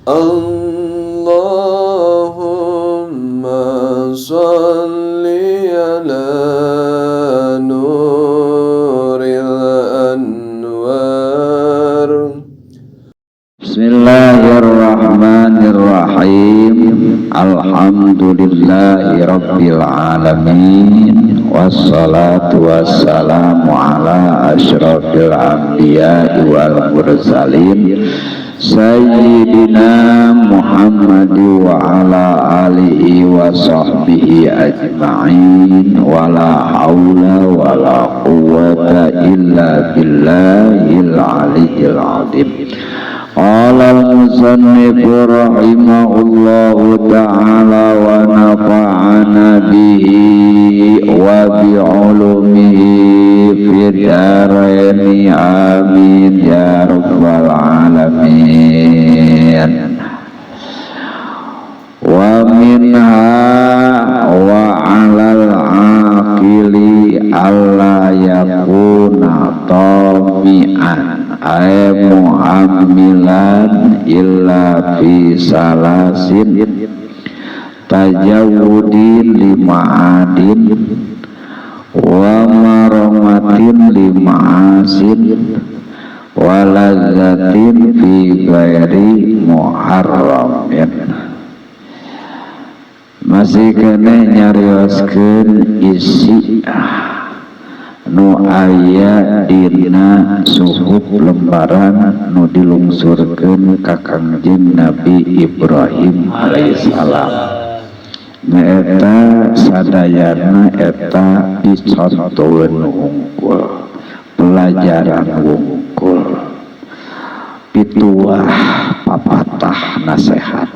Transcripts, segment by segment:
اللهم صل على نور الأنوار. Bismillahirrahmanirrahim. Alhamdulillahi rabbil alamin. Wassalatu wassalamu ala asyrafil anbiya'i wal mursalin Sayyidina Muhammad wa ala alihi wa sahbihi ajma'in. Wa la hawla wa la quwwata illa billahil aliyyil azim. Qala al-musannif rahimahullahu ta'ala wa nafa'ana bihi wa bi'ulumihi fid dharaini, amin ya rabbal alamin. Wa minha wa 'alal aqili alla yakuna tami'an ay mu'ammilan illa fi salasin tajawudin lima'adin wa maromatin lima'asin wa lazzatin fi ghairi muharramin. Masih kene nyarioskeun isi nu aya dina suhuf lembaran nu dilungsurkeun ka Kangjeng Nabi Ibrahim alaihissalam. Nyaeta sadayana eta dicontoheun wungkul, pelajaran wungkul, pituah, papatah, nasehat.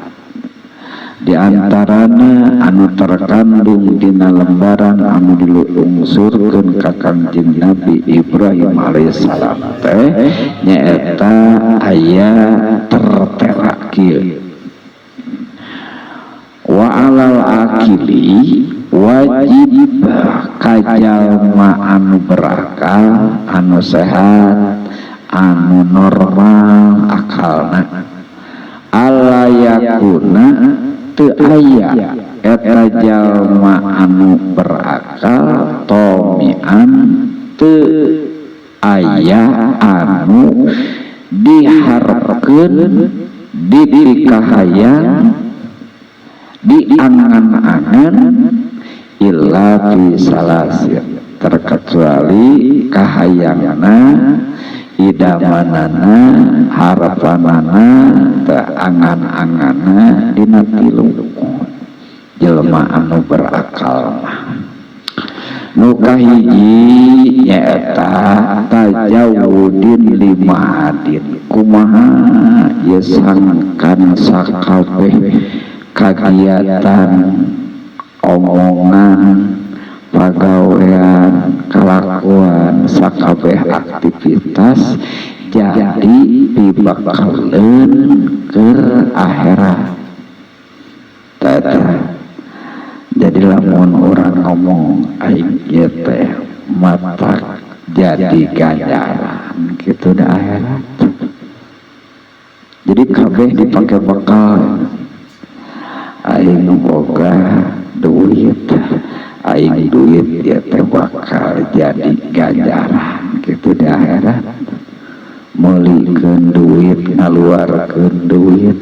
Di antarana anu terkandung dina lembaran anu dilungsurkeun ka Kangjeng Nabi Ibrahim alaihissalam teh nyaeta aya tertera kieu: wa alal akili, wajib kajalma anu berakal, anu sehat, anu normal akalna, alla yakuna, teu aya eta jalma anu berakal, tomian, teu aya anu diharapkeun, dipikahayang, diangan-angan, illa fi salasin, terkecuali kahayangna, idamanana, harapanana, teu angan-anganna dina tilu. Jelema anu berakal mah nu kahiji nyaeta tajawudin lima'adin. Kumaha ye sangkan sakabeh kagiatan, omongan, pagawean, kalakuan, sakabeh aktivitas jadi pibakaleun keur akhirat. Tata jadi lamun orang ngomong aing ieu teh matak jadi ganjaran gitu dah akhirat. Jadi kabeh dipakai bekal. Aing boga duit, aing duit dia teh bakal jadi ganjaran gitu di akhirat. Meulikeun duit, ngaluarkeun duit,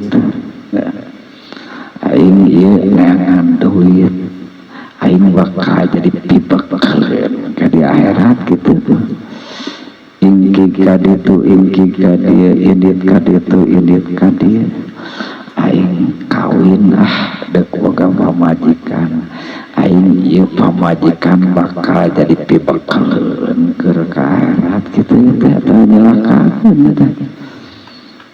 aing ieu neangan duit, aing bakal jadi pibekaleun ka di akhirat gitu. Ingki ka ditu, ingki ka dieu, indit ka ditu, indit ka dieu. Aing kawin ah, dek boga pamajikan, aing ieu pamajikan bakal jadi pibekaleun keur ka akhirat gitu teh. Eta nyelakakeun eta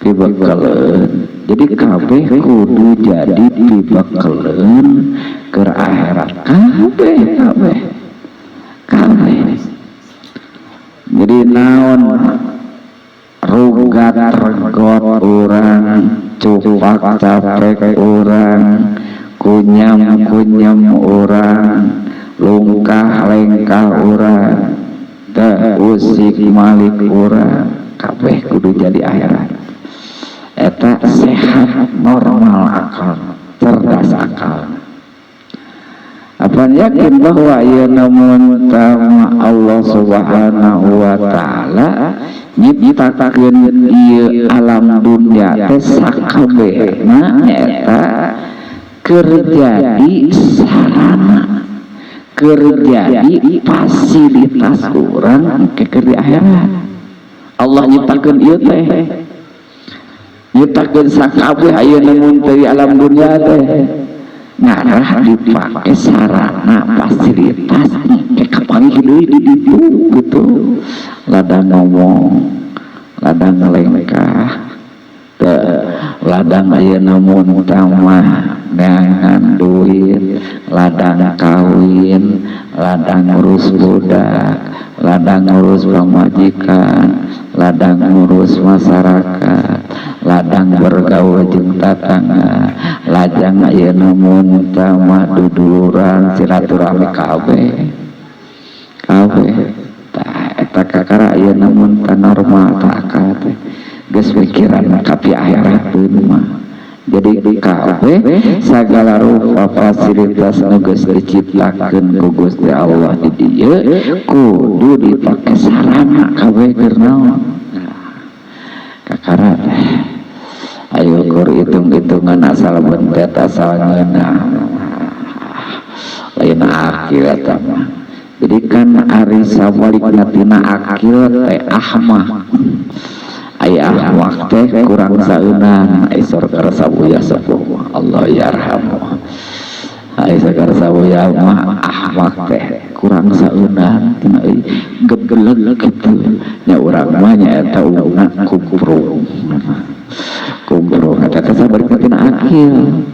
pibekaleun. Jadi kabeh kudu jadi pibekaleun keur akhirat, kabeh, kabeh, kabeh. Jadi naon rugat regot urang, cupak capek urang, kunyam kunyam urang, lungkah lengkah urang teh, usik malik urang, kabeh kudu jadi akhirat. Eta sehat, normal akal, cerdas akal. Apa yakin bahwa ieu namun Allah Subhanahu wa taala nyiptakeun ieu alam dunia teh sakabehna nyaeta keur jadi sarana, keur jadi fasilitas urang engke keur di akhirat. Allah nyiptakeun ieu teh, nyiptakeun sakabeh ayeuna mun teh di alam dunia teh ngarah dipake sarana fasilitas engke kapanggih deui di ditu gitu. Ladang ngomong, ladang ngelengkah, ladang ayeuna mun mah neangan duit, ladang kawin, ladang ngurus budak, ladang ngurus pamajikan, ladang ngurus masyarakat, ladang bergaul jeung tatangga, ladang ayeuna mun mah duduluran silaturahmi kabeh kabeh. Tah eta kakara ayeuna mun normal tah akal teh geus pikiran ka pi akhirat mah. Jadi kabeh sagala rupa fasilitas nu geus diciptakeun ku Gusti Allah di dieu kudu dipake sarana kabeh keur naon. Kakara teh ayo kur hitung-hitungan asal bentet asal ngeunah, lain akil eta mah. Jadi kan ari sabalikna tina akil teh ahmak. Aya ahmak teh kurang saeunang, ai sorkar sabuya sepuh Allah yarhamu. Ai sakar sabuya mah ahmak teh kurang saeunang tina euy gegeleg kitu nya. Urang mah nya eta ungna kumprung. Kumprung eta teh sabalikna tina akil.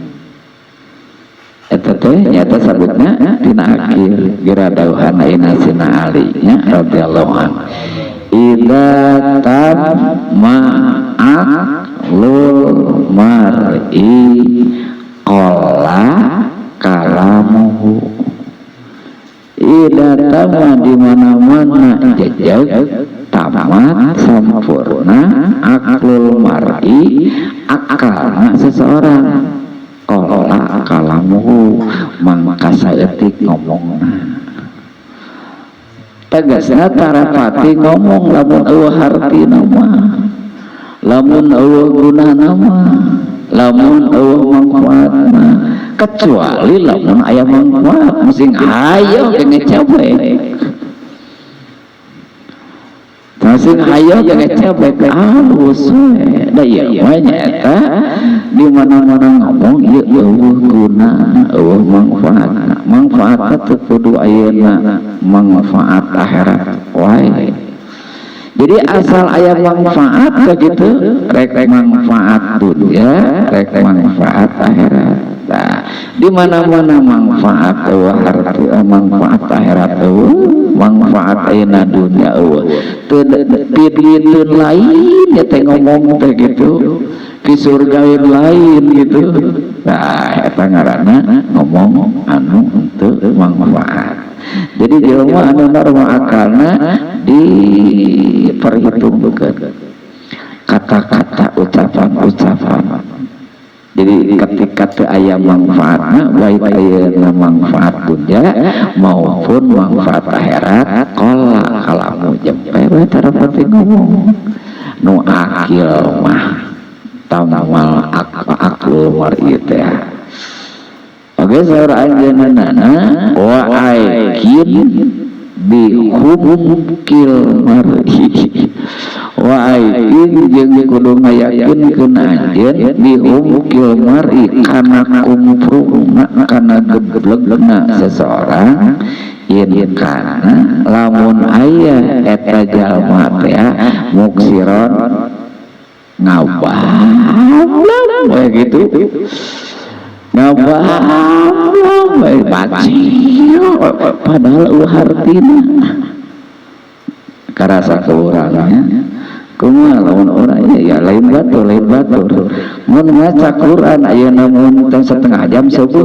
Eta teh nyata sabutna tina akil. Gira dauhan ayeuna Sina Ali nya radhiyallahu anhu, idza tamma aqlul mar'i qala kalamuhu. Idza tamma di mana-mana jejak tamat sempurna, aqlul mar'i akalna seseorang, qala kalamuhu mangka saeutik ngomongna. Tegasna tarapati ngomong lamun eueuh hartina mah, lamun eueuh gunana mah, lamun eueuh manfaatna. Kecuali lamun aya manfaat mesti hayo kene capek, masih hayo kene capek alus we. Da ieu mah nyaeta di mana-mana ngomong ieu eueuh guna, eueuh manfaatna. Manfaatna teu kudu ayeuna manfaat akhirat wae. Jadi asal aya manfaat begitu, rek manfaat dunia, rek manfaat akhirat. Nah, di mana-mana manfaat eueuh harta, manfaat akhirat eueuh, manfaat ayeuna dunia eueuh. Teu teu lain ya teh ngomong teh gitu. Di surga lain gitu. Nah, eta ngaranna ngomong anu henteu manfaat. Jadi jelema anu normal akalna diperhitungkeun kata-kata, ucapan-ucapan. Jadi ketika teu aya manfaatna, baik ayeuna manfaat dunia maupun manfaat akhirat, qala kalamu jempe we tarapati ngomong. Nu akil mah tamal aklul mar'i teh. Oke, saur anjeunna wa aikin bi humkil mar'i, wa aikin jeung kudu ngayakinkeun anjeun bi humkil mar'i kana kumprungna, kana geblegna seseorang, in kana lamun aya eta jalma teh muksiron ngabablam we gitu, ngabablam we bacil padahal eueuh hartina. Karasa ke urangnya kumaha lamun urang ya lain batur, lain batur mun maca Quran ayeuna mun teh setengah jam subuh,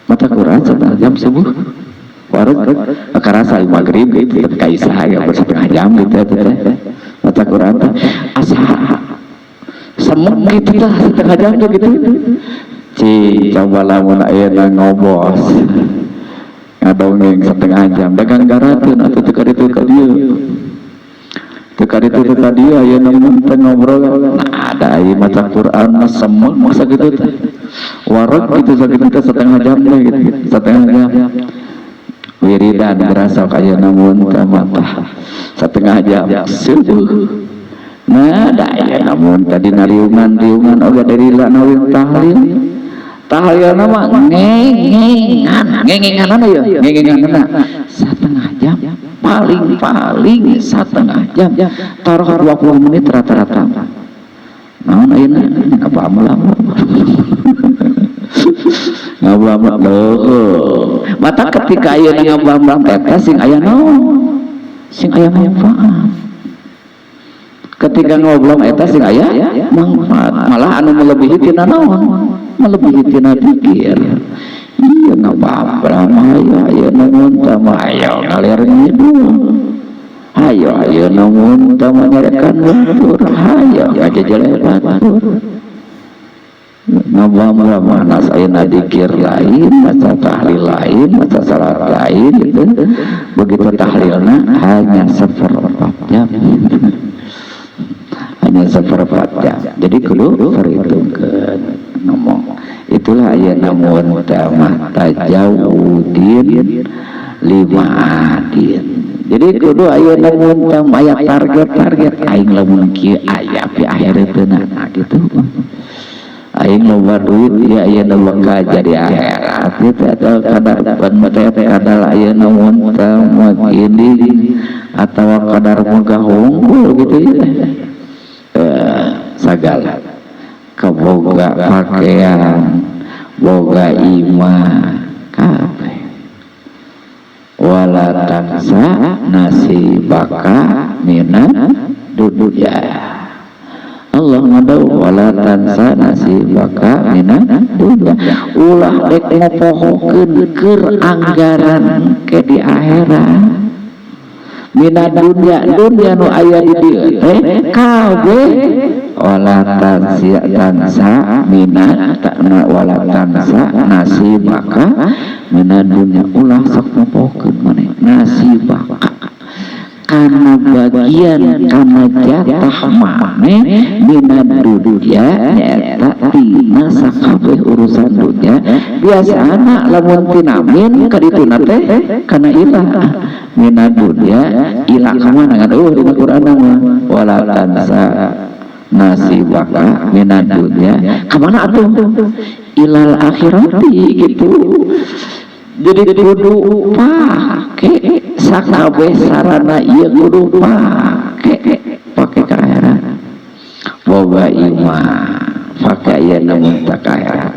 maca Quran setengah jam subuh wareg karasa maghrib gitu, tapi ka isya ya setengah jam gitu teh maca Quran teh asa Semek gitu lah setengah jam tuh gitu. Ci coba lamun ayeuna ngobos ngadongeng setengah jam, dagang garateun atuh teu ka ditu ka dieu, teu ka ditu teu ka dieu. Ayeuna mun teh ngobrol, nah ada ieu maca Quran mah semek masa gitu teh, wareg gitu sakitu teh setengah jam teh gitu, setengah jam. Wiridan berasa ayeuna mun teh mah setengah jam subuh. Nah, da ayeuna mun tadi nariungan-riungan oge dari nawing tahlil, tahlilna mah ngengengan, ngengenganana ya, ngengenganana setengah jam, paling paling setengah jam, taruh 20 menit rata-rata. Naon ayeuna ngabamlah ngabamlah leuh mata. Ketika ayeuna ngabamlah teh sing aya naon, sing aya manfaat. Ketika ngobrol eta sing aya manfaat, malah anu melebihi tina naon, melebihi tina pikir. Iya, ngabablah mah ayo ayeuna mun tah mah, ayo ngalir ngidul, ayo ayeuna mun tah mah nyarekan batur, ayo ngajejele batur. Ngabamlah mah nas ayeuna dikir lain, maca tahlil lain, maca salat lain gitu. Begitu tahlilna hanya seperempat jam, hanya seperempat jam. Jadi kudu perhitungkeun ngomong itulah. Aya namun mah tajawudin lima adin. Jadi kudu aya namun aya target-target, aing lamun kieu aya pi akhiratna. Nah gitu, aing loba duit ya ayeuna bakal jadi akhirat gitu, atau kadar pentet, kadar ayeuna mun mah gini, atau kadar megah unggul gitu ya. Sagala kaboga pakaian, boga imah, kabeh. Wala tansa nasibaka mina dunya. Allah ngadau wala tansa nasibaka mina dunya, ulah dek ngopohokeun keur anggaran ke di akhirat. Mina dunya, dunya nu aya di dieu teh kabeh. Wala tansa, tansa mina takna, wala tansa nasibaka mina dunya, ulah sok ngopohokeun maneh nasibaka karena bagian, karena jatah maneh, mina dunya, nyaeta tina sakabeh urusan dunya. Biasana lamun tina min ka dituna teh kana ila, mina dunya ila kamana kan eueuh dina Quran mah. Wala tansa nasibaka mina dunya kamana atuh? Ilal akhirati gitu. Jadi kudu pake sakabeh sarana ieu, kudu pake, pake ka akhirat. Boga imah pake ayeuna mun ka akhirat.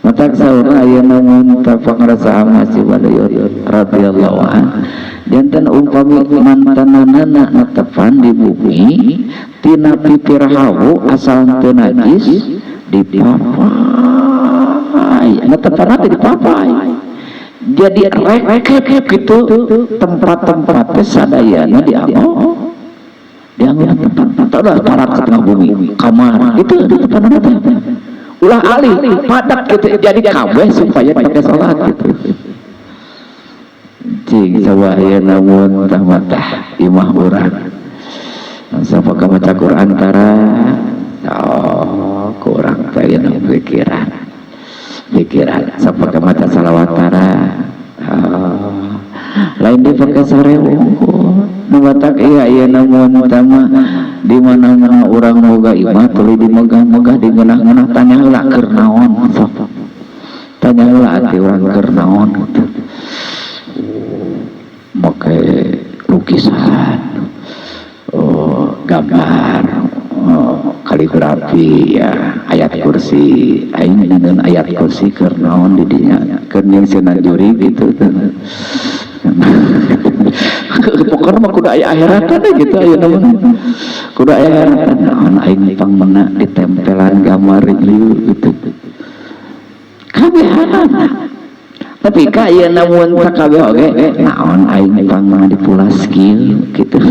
Matak saurna ayeuna mun ta pangrasa Masih Badayut radhiyallahu an, janten umpami mantananana netepan di bumi tina pipir hawu, asal teu najis dipapai, netepan teh dipapai, jadi reket gitu tempat-tempatnya sadayana dianggo, dianggo tempat ulah parat ke tengah bumi kamar itu di tempat teh ulah alih padat gitu, jadi kabeh supaya pakai sholat gitu. Cing coba ya, namun tah matah imah urang sapa maca Quran tara? Oh, kurang teh pikiran, pikiran. Sapa maca salawat tara? Oh, lain dipakai sare wungkul. Nu batak iya iya, namun tama di mana-mana urang boga imah tuluy dimegah-megah, digeunah-geunah, tanya heula keur naon. Sok tanya heula ati urang keur naon gitu. Make lukisan, oh, gambar, oh, kaligrafi ya, ayat kursi. Aing nyeun ayat kursi keur naon di dinya? Keur nyieun juri gitu. Pokoknya mah kudu aya akhiratan gitu. Ayeuna mah kudu aya akhiratan. Naon aing pangmena ditempelan gambar ieu gitu kabehanana? Tapi ka ieu namun tak kabeh oge, naon aing pangmena dipulas kieu gitu,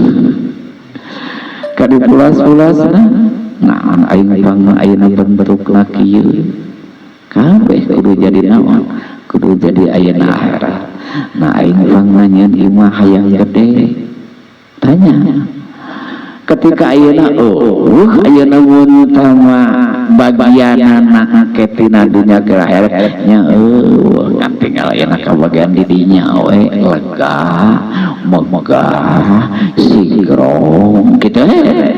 ka dipulas-pulas? Nah, Naon aing pang ayeuna bentukna kieu kabeh kudu jadi naon kudu jadi ayeuna akhirat. Nah aing pang nyieun imah hayang gede tanya ketika ayeuna ayeuna mun tama bagianana ketina dunya ke akhirat nya kan tinggal ayeuna ka bagian di dinya we lega megah sigrong kitu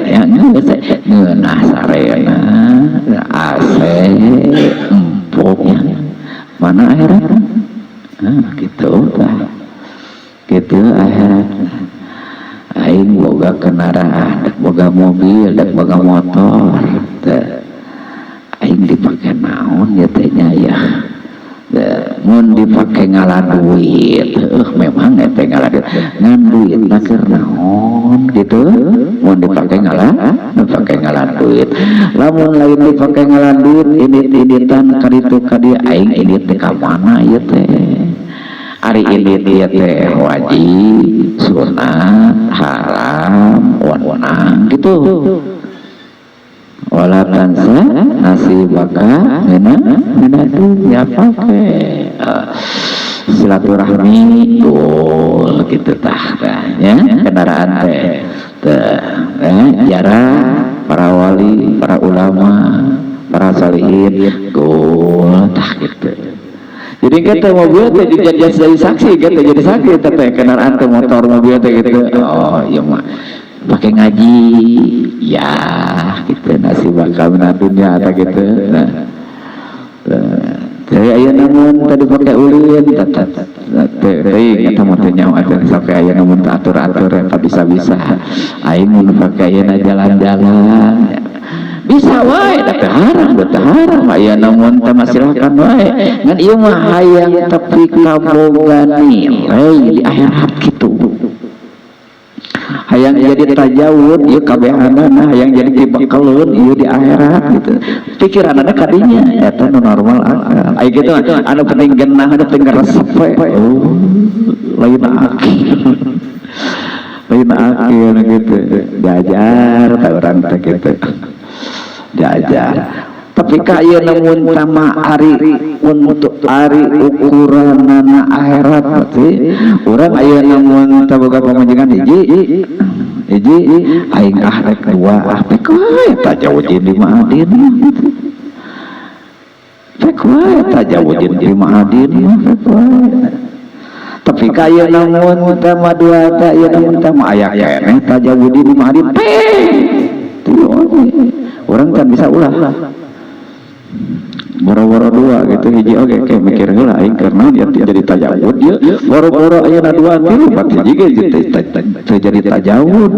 ya geus ngeunah sarena AC empuk mana akhirat gitu tah kitu akhirat. Aing boga kendaraan, dek boga mobil, dek boga motor, teh aing dipake naon ya teh nya ya. Mun dipake ngala duit, memang eta ngala duit. Ngan duitna keur naon gitu? Mun dipake ngala duit. Lamun lain dipake ngala duit, indit-inditan ka ditu ka dieu aing indit teh ka mana ieu teh? Ari indit ieu teh wajib, sunat, haram, wenang gitu. Wala tansa nasibaka mina dunya pake silaturahmi tuh gitu tah nya kendaraan teh jarah para wali, para ulama, para salihin gol tah gitu. Jadi kita mobil teh jadi saksi, kita jadi saksi teh kendaraan teh motor mobil teh gitu. Oh iya mah pakai ngaji ya gitu nasibaka mina dunya atau gitu. Nah, jadi aya namun tadi pakai ulin teuing eta mah teu nyawa teh sampai aya namun atur-atur eta bisa-bisa aing mun pake ayeuna jalan-jalan bisa wae da teu haram teu haram aya namun teh mah silakan wae ngan ieu mah hayang tepi kaboga nilai di akhirat kitu. Hayang jadi tajawud ieu kabehanana, hayang jadi dibekaleun ieu di akhirat gitu. Pikiranana kadinya eta nu normal akal. Aya kitu anu penting genah, anu penting resep we. Oh, lain akil. Lain akil gitu. Diajar ta urang teh kitu. Diajar. Tapi ka ieu namun tama ari untuk ari ukuranana akhirat berarti urang ayeuna mun teu boga pamajikan hiji hiji aing ah rek dua ah pek wae tajawudin di ma'adin gitu. Pek wae tajawudin di ma'adin pek wae. Tapi ka ieu namun tama dua ta ieu namun tama aya keneh tajawudin di ma'adin pek tilu urang can bisa ulah boro-boro dua gitu hiji oge kayak mikir heula aing keur naon ya jadi tajawud ieu boro-boro ayeuna dua tilu bat hiji ge teu jadi tajawud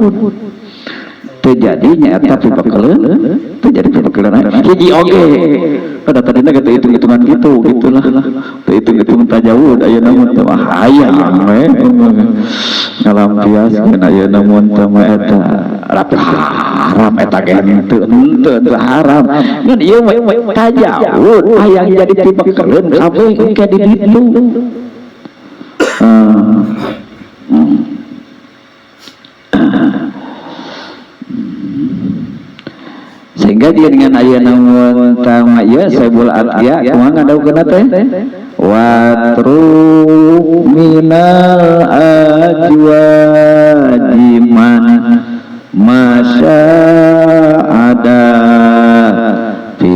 teu jadi nya eta pibekeleun teu jadi pibekeleun hiji oge pada tadina ge teu hitung-hitungan kitu gitulah teu hitung-hitung tajawud ayeuna mun teh mah hayang we ngalampiaskeun ayeuna mun teh mah eta haram eta ge henteu henteu haram ngan ieu mah tajawud hayang jadi pibekeleun kabeh engke di ditu. Sehingga dia dengan ayeuna mun tama ieu saibul atya kumaha ngadaukeunna teh watru minal ajwaji man masya ada fi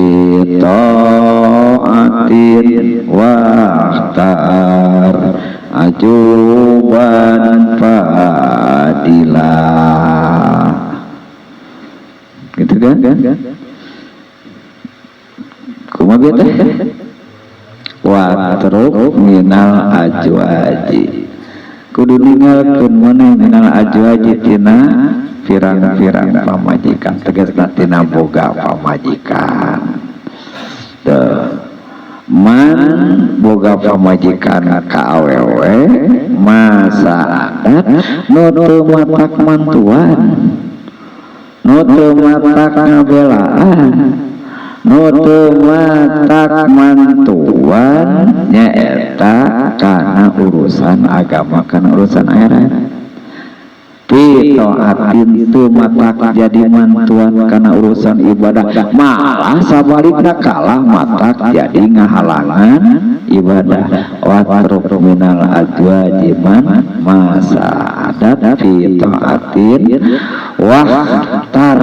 ta'atin wahtar ajuban fadilah gitu kan? Kumaha bieu teh? Watruk minal ajwaji kudu ninggalkeun maneh minal ajwaji tina pirang-pirang pamajikan tegasna tina boga pamajikan. Teu man boga pamajikan ka awewe masa adat nu teu matak mantuan nu teu matak ngabelaan nu teu matak mantuan nyaeta kana urusan agama kana urusan akhirat. Fi taatin Henteu matak jadi mantuan kana urusan ibadah, malah sabalikna kalah matak jadi ngahalangan ibadah. Watruk minal azwaji man masa adat fi taatin wahtar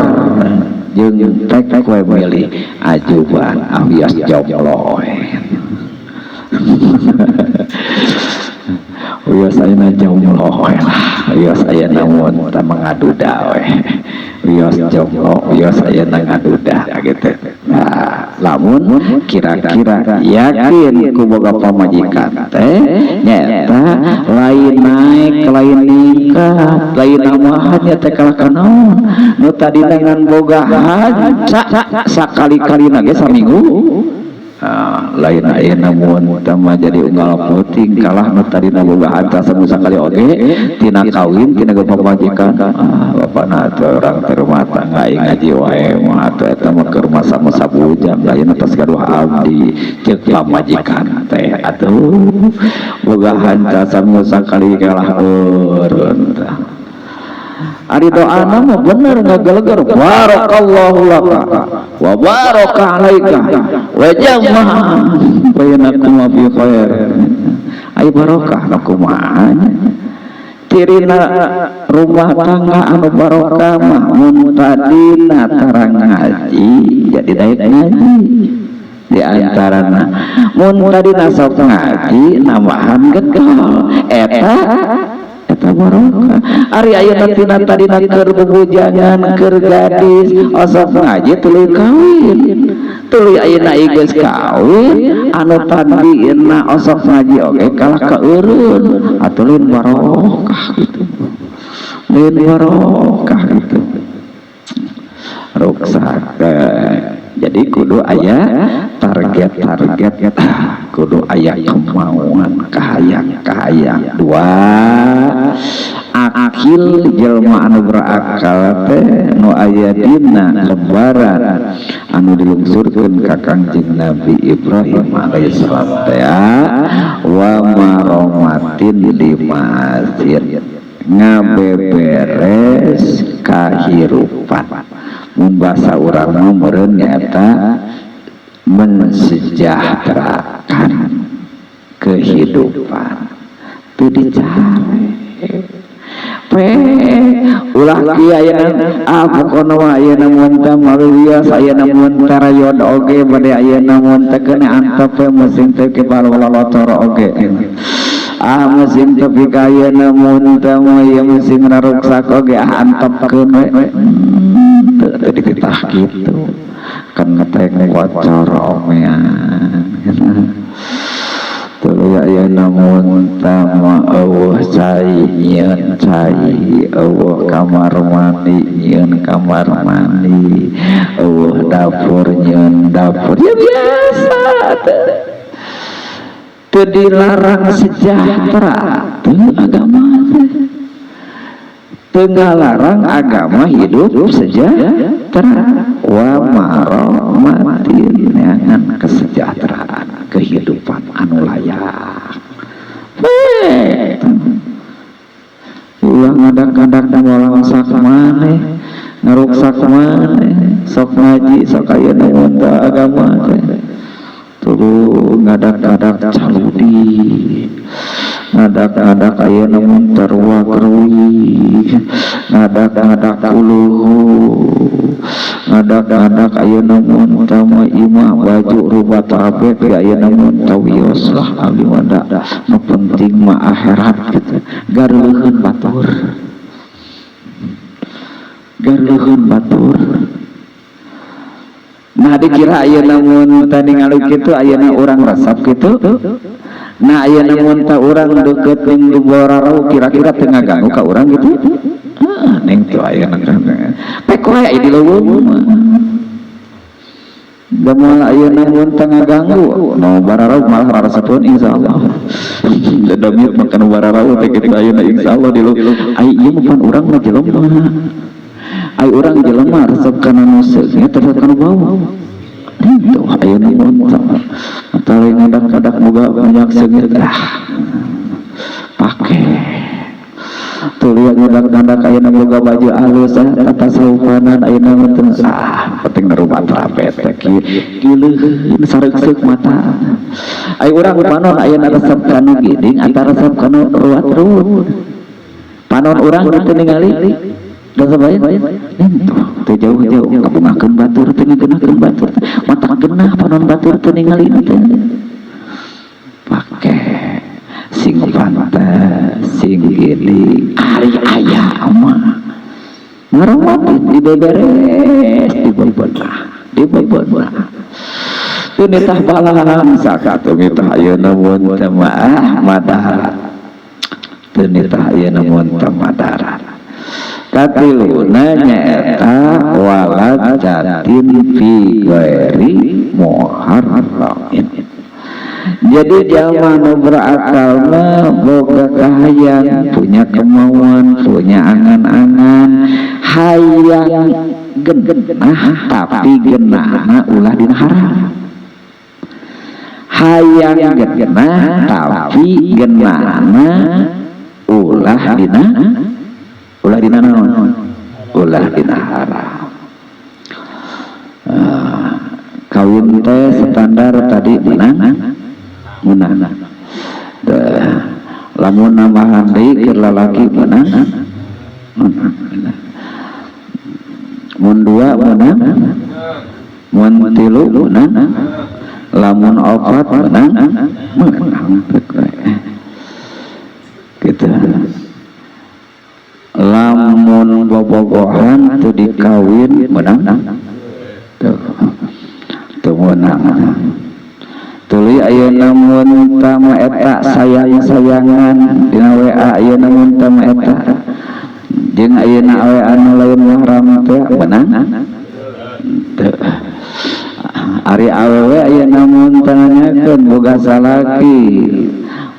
jeung tek we milih ajuban awias jomblo. Wios ayeuna jomblo we lah, wios ayeuna mun teu mengaduda we, wios jomblo, wios ayeuna ngaduda gitu. Nah, lamun kira-kira yakin ku boga pamajikan teh nyaeta lain naik, lain ningkat, lain namahan nya teh kalah kanaon nu tadina ngan boga hanca sakali-kalina ge saminggu. Lain ayeuna mun teh mah jadi unggal peuting kalah nu tadina boga hanca sakali oge tina kawin tina pamajikan. Ah, bapana atuh urang teh rumah tangga aing ngaji wae mah atuh eta mah keur masa-masa bujang ayeuna tos gaduh abdi ceuk pamajikan teh atuh boga hanca sakali kalah eureun tah. Ari doana mah bener ngageleger barakallahu laka wa baraka alaika wa jama'a bainakum fi khair. Ai barokah nu kumaha nya? Cirina rumah tangga anu barokah mah mun tadina tarang ngaji jadi daek ngaji di antarana, mun tadina sok ngaji nambahan gegel eta eta barokah. Ari ayeuna tina tadina keur bubujangan keur gadis osok ngaji tuluy kawin, tuluy ayeuna geus kawin anu tadina osok ngaji oge kalah kaeureun atuh lain barokah gitu, lain barokah gitu ruksak. Jadi kudu aya target-target, kudu aya kemauan kahayang-kahayang. Dua, akil jelma anu berakal teh nu aya dina lembaran anu dilungsurkeun ka Kangjeng Nabi Ibrahim alaihissalam teh wa maromatin limasin ngabeberes kahirupan. Mun basa urang mah meureun nyaeta mensejahterakan kehidupan teu dicari pe ulah kieu ayeuna ah pokona mah ayeuna mun teh mawios ayeuna mun teh rayod oge bade ayeuna mun teh keuna antep we mesin teh ke balolotoro oge ah mesin teh pika ayeuna mun teh mah ieu mesin raruksak oge ah antepkeun we teu dititah kitu kenteng bocor omean tuluy ayeuna mun teh mah eueuh cai nyieun cai, eueuh kamar mandi nyieun kamar mandi, eueuh dapur nyieun dapur, ya biasa teh teu dilarang sejahtera teu agama teh teu ngalarang agama hidup sejahtera wa maromatin neangan kesejahteraan kehidupan anu layak. Ulah ngadak-ngadak molangsak maneh ngaruksak maneh sok ngaji sok ayeuna mun teh agama teh tuluy ngadak-ngadak caludi ngadak-ngadak ayeuna mun terwa-kerwi ngadak-ngadak uluhu ngadak-ngadak ayeuna mun teh mah imah baju rubah tabek ayeuna mun teh wios lah abdi mah da nu penting mah akhirat gitu gareuleun batur gareuleun batur. Nah dikira ayeuna mun teh ningali kitu ayeuna urang resep kitu. Nah ayeuna mun teh urang deukeut jeung borarau kira-kira teu ngaganggu ka urang kitu. Heeh ning teu ayeuna pek wae aya di leuweung mah. Da moal ayeuna mun teh ngaganggu nu bararau malah rarasepeun insyaallah. Da damit mah kana bararau teh kitu ayeuna insyaallah di leuweung. Ai ieu mah pan urang mah jelema. Ai urang jelema resep kana nu seungit resep kana bau. Tuh ayeuna mun teh ngadak-ngadak boga banyak seungit ah pake Tuluy ngadak-ngadak ayeuna boga baju alus tata saupanan ayeuna mah teu penting ngarubat rape teh kieu sareuk-seuk mata. Ai urang panon ayeuna resep kanu giding antara resep kanu ruat-ruut. Panon urang kitu ningali resep bae teu jauh-jauh kabungakeun batur teu ngeunakeun batur mata genah panon batur teu ningali teh. Pake sing pantes sing gini ari aya mah ngaromatin dibeberes dibebenah dibebenah teu nitah balang sakatu nitah ayeuna mun teu mah madarat teu nitah ayeuna mun teu madarat. Katiluna nyaeta waladatin fi ghairi muharramin. Jadi jalma nu berakal mah boga kahayang, punya kemauan, punya angan-angan, hayang genah tapi genahna ulah dina haram. Hayang genah tapi genahna ulah dina naon? Ulah dina haram. Kawin teh standar tadi menang menang. Lamun nambahan deui keur lalaki menang menang. Mun dua menang, mun tilu menang, lamun opat menang menang gitu. Lamun bobogohan teu dikawin menang tuh teu meunang. Tuluy ayeuna mun tama eta sayang-sayangan dina WA ayeuna mun tama eta jeung ayeuna awe anu lain mahram teh meunang teu. Ari awewe ayeuna mun tanyakeun boga salaki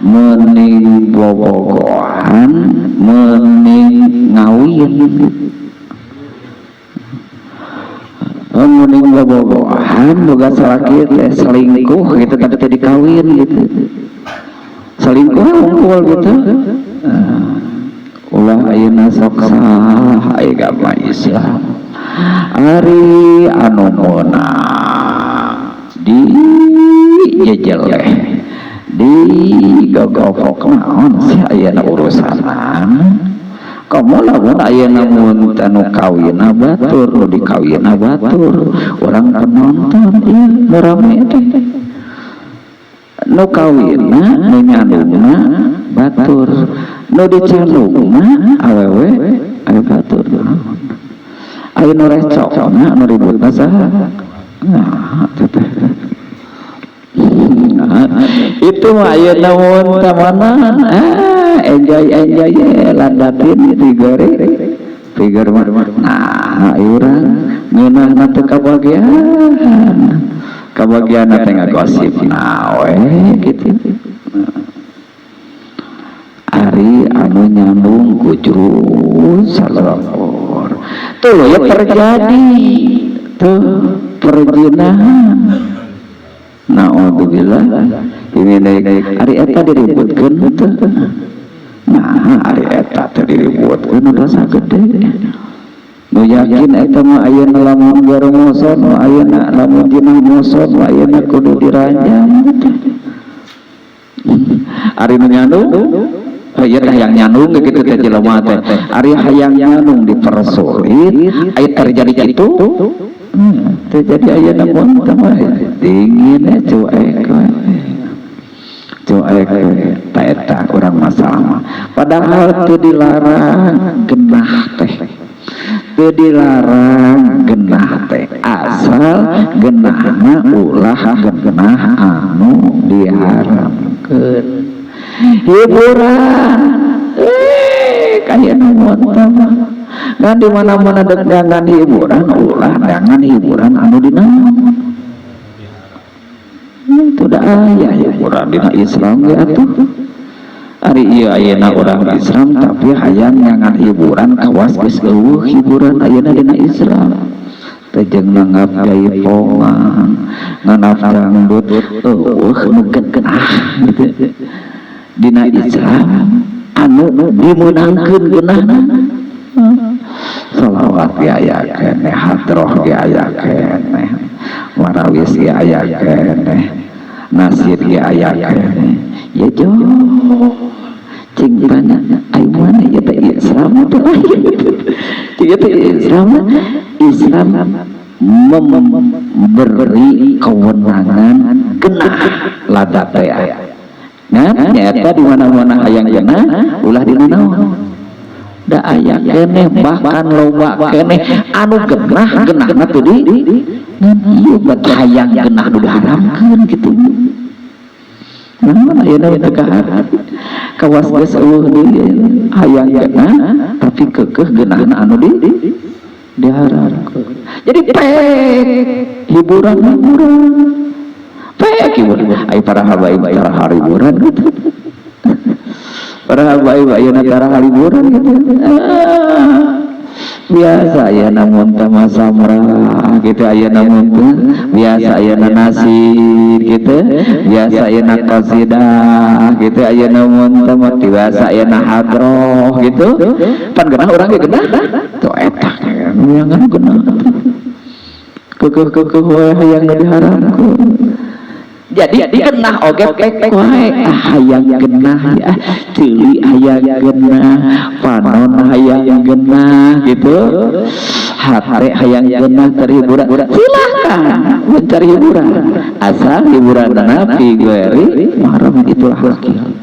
meuning bobogohan meuning ngawin. Meuning bobogohan boga salaki teh selingkuh gitu tapi teh dikawin gitu. Selingkuh unggul gitu. Ulah ayeuna sok salah agama Islam. Ari anu meunang di jejeleh di gogopok naon sih ayeuna urusanna. Kamu lamun ayeuna mun tanu kawinna batur nu dikawinna batur urang penonton ieu nu rame teh nu kawinna nu nyandungna batur nu dicandungna awewe aya batur aya nu recokna nu ributna saha. Nah teh itu mah ayeuna mun tamanan enjoy enjoy landatin digoreng figur mah. Nah urang ngeunahna teu kabagian teh ngagosip na we gitu. Ari anu nyambung ku jurus salakor tuh ya terjadi tuh perzinahan. Naudzubillah ini ari eta diributkeun teu. Nah ari eta teh diributkeun dosa gede. Nu yakin eta mah ayeuna lamun garumoson ayeuna lamun jinah moson ayeuna kudu diranjang. Ari nu nyandung ieu teh hayang nyandung kitu teh jelema teh. Ari hayang nyandung dipersulit aya terjadi kitu. Terjadi ayeuna mun teh mah dingin cuek cuek ta eta urang masalah mah. Padahal teu dilarang genah teh, teu dilarang genah teh asal genahna ulah genah anu diharamkeun. Hiburan kaya nu mun teh mah kan di mana-mana dengan hiburan ulah dengan hiburan anu dina itu dah aya hiburan dina Islam ge atuh. Ari ieu ayeuna urang Islam tapi hayang nyangan hiburan kawas geus eueuh hiburan ayeuna dina Islam. Teh jeung nanggap jaipongan, nganap dangdut eueuh nu genah gitu. Dina Islam Anu dimeunangkeun geunahna. Salawat ge aya keneh, hadroh ge aya keneh, marawis ge aya keneh, nasir ge aya keneh. Ya jauh cing tanya ai mana ieu teh Islam teh lain. Ieu teh Islam. Islam memberi kewenangan genah lada teh. Nah, nyata di mana-mana hayang genah ulah di naon. Da aya keneh, bahkan loba keneh anu genah genahna teh di ngan ieu bet hayang genah nu diharamkeun kitu. Naon ayeuna teu kaharti. Kawas geus eueuh deui hayang genah tapi keukeuh genahna anu di diharamkeun. Jadi pek hiburan-hiburan. Pek hiburan. Ai para habaib tara hiburan gitu. Para habaib ayeuna tara hiburan gitu. Biasa ayeuna mun teh masamra gitu, ayeuna mun teh biasa ayeuna nasir gitu, biasa ayeuna qasidah gitu, ayeuna mun teh mah biasa ayeuna hadroh gitu. Pan genah urang ge genah tuh eta yang genah keukeuh-keukeuh we hayang nu diharamkeun. Jadi genah oge pek wae, ah hayang genah ya, ceuli hayang genah, panon hayang genah gitu, hate hayang genah terhiburan, silahkan mencari hiburan asal hiburan fi ghairi muharram, itulah akil.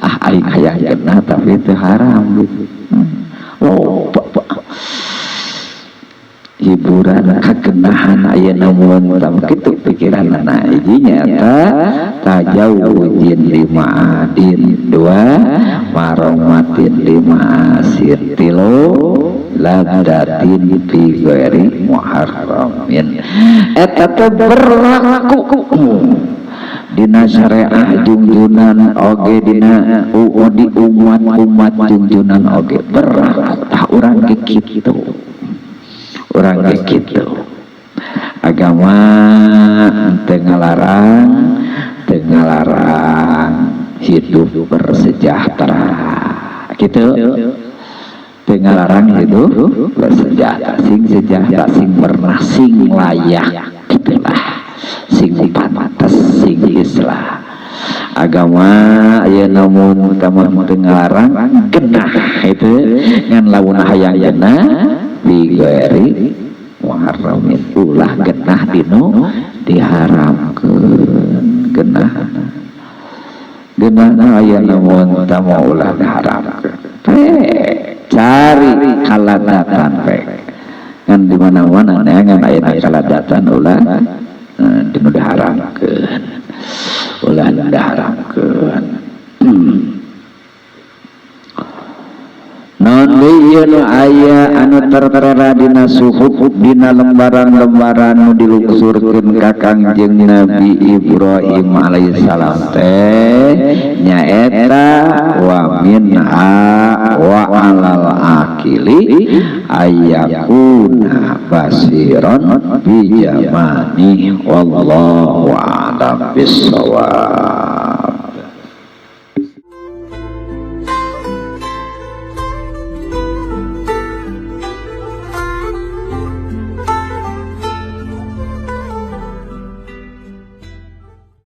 Ah aing hayang genah tapi itu haram gitu. Loba hiburan kagenahan ayeuna mun kitu pikiranna. Hiji nyata tajawujin lima adin, dua maromatin lima asir, tilu ladatin fi ghairi muharramin. Eta teh berlaku dina syariah jungjunan oge, dina di umat-umat jungjunan oge berlaku. Tah urang ge kitu, urang ge kitu. Agama teu ngalarang, teu ngalarang hidup bersejahtera gitu, teu ngalarang hidup bersejahtera, sing sejahtera, sing pernah, sing layak gitulah, sing pantes, sing islah. Agama ayeuna mun teu ngalarang genah itu, ngan lamun hayang genah fi ghairi muharramin, ulah genah dinu diharamkeun. Genah genah aya namun teu ulah diharamkeun, cari kaladatan pek. Ngan di mana-mana neangan ayeuna kaladatan, ulah dinu diharamkeun, ulah diharamkeun. Non deui nu aya anu tertera dina suhuf, dina lembaran-lembaran nu dilungsurkeun ka Kangjeng Nabi Ibrahim alaihissalam teh nyaeta wa minha wa alal akili ayakuna basiron bi jamani, wallahu a'lam bissawab.